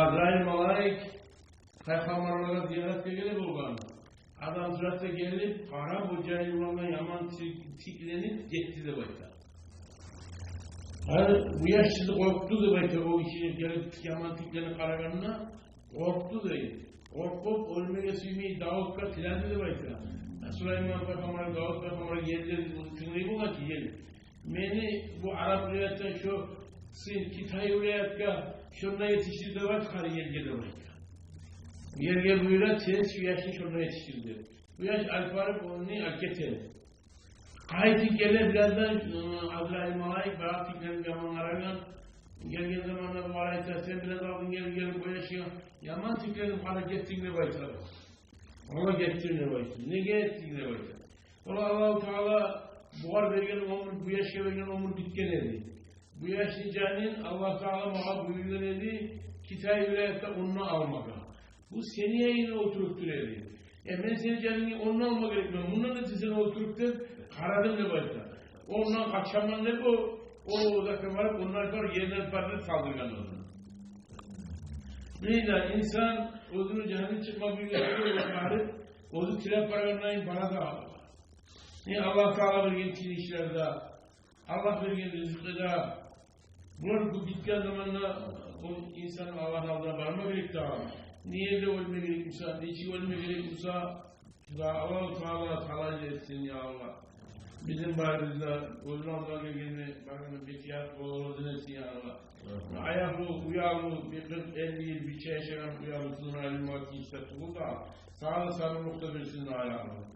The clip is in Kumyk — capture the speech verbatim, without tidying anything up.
Азраил малайик пайхаммарлагъа зияратгъа геле болгъан. Адам сурат да гелип, къарап, о жайылгъангъа яман тик-, тикленип гетди деп айта. Гьали бу яш чы да къоркъду деп айта, о гиши гелип яман тикленип къарагъанына къоркъду дей. Къоркъуп, оьлмеге сюймей, Давутгъа тиледи деп айта. Сулайман пайхаммар, Давут пайхаммар гелди, тынглай болгъан чы ел. Мени бу арап вилаятдан шо сен Китай вилаятгъа, шонда етишдир деп айт, гьар ерге деп айта. Ерге буюра, сен шу яшны шонда етишдир деп. Бу яш алып барып, ону алып гете. Къайтып геле бираздан, ы, Азраил малайик, бираз тикленип яман къарагъан. Гелген заманда бугъар айта: «Сен бираз алдын гелип, гелип бу яшгъа яман тикленип къарап гетдинг», — деп айта. «Ола, гетдим», — деп айта. «Неге гетдинг?» — деп айта. Ола: «Аллагьу Таала бугъар берген оьмюр, бу яшгъа берген оьмюр битген эди. Бу яшны жанын Аллагьу Таала магъа буюргъан эди Китай вилаятда онда алмагъа. Бу сени янынга олтуруп тура эди. Э, мен сени жанынгны онда алма герекмен, мундан да тезирек олтуруп деп къарадым», — деп айта. Ондан къачаман деп о, о узакъгъа барып, ондан барып, ерден барып салдыргъан ону. Нейди, инсан оьзюню жанын чыкъма буюрса, барып, оьзю тилеп барагъанлайын бара да. Не Аллагь Таала берген тийишлер де, Аллагь берген ризкъы да, булар бу битген заманда о инсан Аллагьны алдына барма герек дагъы. Не ерде оьлме герек буса, нечик оьлме герек буса, Аллагьу Таала талай этсин, я Аллагь. Бизин барыбызны да оьзюню алдына гелгенни, баргъанны бек яхшы болур этсин, я Аллагь. Аякълы, уялы, бир къыркъ, элли йыл бирче яшагъан уялы, сунур алим вакъти иштде тюгюл да, сагъа да сабурлукъ да берсин, я Аллагь.